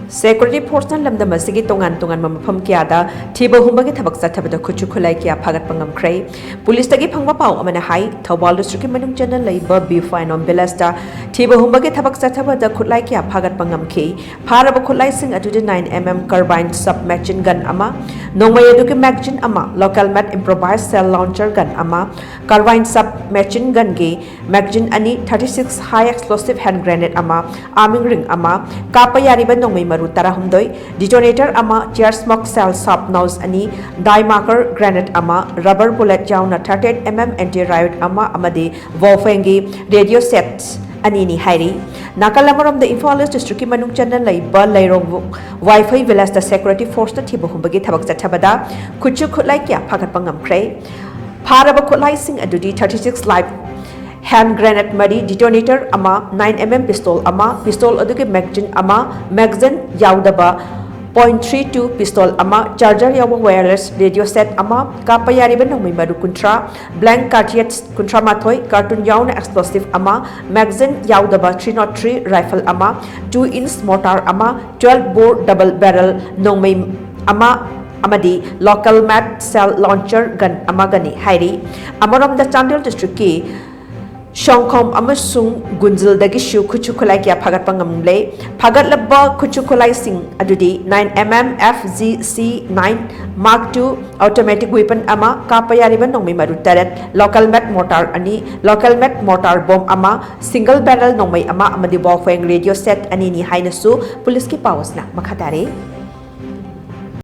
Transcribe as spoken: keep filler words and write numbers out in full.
Security forceꯅ ꯂꯝꯗꯝ ꯑꯁꯤꯒꯤ ꯇꯣꯉꯥꯟ ꯇꯣꯉꯥꯟꯕ ꯃꯐꯝ ꯀꯌꯥꯗ ꯊꯤꯕ ꯍꯨꯝꯕꯒꯤ ꯊꯕꯛ ꯆꯠꯊꯕꯗ ꯈꯨꯠꯁꯨ ꯈꯨꯠꯂꯥꯏ ꯀꯌꯥ ꯐꯥꯒꯠꯄ ꯉꯝꯈ꯭ꯔꯦ꯫ ꯄꯨꯂꯤꯁꯇꯒꯤ ꯐꯪꯕ ꯄꯥꯎ ꯑꯃꯅ ꯍꯥꯏ, ꯊꯧꯕꯥꯜ districtꯀꯤ ꯃꯅꯨꯡ ꯆꯟꯅ ꯂꯩꯕ ꯕꯤꯐꯥꯏꯅꯣꯝ villageꯇ ꯊꯤꯕ ꯍꯨꯝꯕꯒꯤ ꯊꯕꯛ ꯆꯠꯊꯕꯗ ꯈꯨꯠꯂꯥꯏ ꯀꯌꯥ ꯐꯥꯒꯠꯄ ꯉꯝꯈꯤ꯫ ꯐꯥꯔꯕ ꯈꯨꯠꯂꯥꯏꯁꯤꯡ ꯑꯗꯨꯗꯤ nine MM carbine sub machine gun ꯑꯃ, ꯅꯣꯡꯃꯩ ꯑꯗꯨꯒꯤ magazine ꯑꯃ, local made improvised shell launcher gun ꯑꯃ, carbine sub machine gunꯒꯤ magazine ꯑꯅꯤ, thirty-six high explosive hand grenade ꯑꯃ, arming ring ꯑꯃ, ꯀꯥꯞꯄ ꯌꯥꯔꯤꯕ ꯅꯣꯡꯃꯩ ꯃꯔꯨ ꯇꯔꯥꯍꯨꯝꯗꯣꯏ, detonator ꯑꯃ, tear smoke shell sharp nose ꯑꯅꯤ, dye marker grenade ꯑꯃ, rubber bullet ꯌꯥꯎꯅ thirty-eight MM anti riot ꯑꯃ ꯑꯃꯗꯤ ꯕꯣꯐꯦꯡꯒꯤ radio set ꯑꯅꯤꯅꯤ ꯍꯥꯏꯔꯤ꯫ ꯅꯥꯀꯜ ꯑꯃꯔꯣꯝꯗ ꯏꯝꯐꯥꯜ East districtꯀꯤ ꯃꯅꯨꯡ ꯆꯟꯅ ꯂꯩꯕ ꯂꯩꯔꯣꯡ ꯋꯥꯏꯐꯩ villageꯇ security forceꯅ ꯊꯤꯕ ꯍꯨꯝꯕꯒꯤ ꯊꯕꯛ ꯆꯠꯊꯕꯗ ꯈꯨꯠꯁꯨ ꯈꯨꯠꯂꯥꯏ ꯀꯌꯥ ꯐꯥꯒꯠꯄ ꯉꯝꯈ꯭ꯔꯦ꯫ ꯐꯥꯔꯕ ꯈꯨꯠꯂꯥꯏꯁꯤꯡ ꯑꯗꯨꯗꯤ thirty-six live hand grenade ꯃꯔꯤ, detonator ꯑꯃ, nine MM pistol ꯑꯃ, pistol ꯑꯗꯨꯒꯤ magazine ꯑꯃ, magazine ꯌꯥꯎꯗꯕ point three two pistol ꯑꯃ, charger ꯌꯥꯎꯕ wireless radio set ꯑꯃ, ꯀꯥꯞꯄ ꯌꯥꯔꯤꯕ ꯅꯣꯡꯃꯩ ꯃꯔꯨ ꯀꯨꯟꯊ꯭ꯔꯥ, blank cartridge ꯀꯨꯟꯊ꯭ꯔꯥ ꯃꯥꯊꯣꯏ, cartoon ꯌꯥꯎꯅ explosive ꯑꯃ, magazine ꯌꯥꯎꯗꯕ three nought three rifle ꯑꯃ, two inch mortar ꯑꯃ, twelve bore double barrel ꯅꯣꯡꯃꯩ ꯑꯃ ꯑꯃꯗꯤ local made shell launcher gun ꯑꯃꯒꯅꯤ ꯍꯥꯏꯔꯤ꯫ ꯑꯃꯔꯣꯝꯗ ꯆꯥꯟꯗꯦꯜ districtꯀꯤ ꯁꯣꯡꯈꯣꯝ ꯑꯃꯁꯨꯡ ꯒꯨꯟꯖꯜꯗꯒꯤꯁꯨ ꯈꯨꯠꯁꯨ ꯈꯨꯠꯂꯥꯏ ꯀꯌꯥ ꯐꯥꯒꯠꯄ ꯉꯝꯂꯦ꯫ ꯐꯥꯒꯠꯂꯕ ꯈꯨꯠꯁꯨ ꯈꯨꯠꯂꯥꯏꯁꯤꯡ ꯑꯗꯨꯗꯤ nine MM FGC nine Mark two automatic weapon ꯑꯃ, ꯀꯥꯞꯄ ꯌꯥꯔꯤꯕ ꯅꯣꯡꯃꯩ ꯃꯔꯨ ꯇꯔꯦꯠ, local made mortar ꯑꯅꯤ, local made mortar bomb ꯑꯃ, single barrel ꯅꯣꯡꯃꯩ ꯑꯃ ꯑꯃꯗꯤ ꯕꯣꯐꯦꯡ radio set ꯑꯅꯤꯅꯤ ꯍꯥꯏꯅꯁꯨ ꯄꯨꯂꯤꯁꯀꯤ ꯄꯥꯎ ꯑꯁꯤꯅ ꯃꯈꯥ ꯇꯥꯔꯤ꯫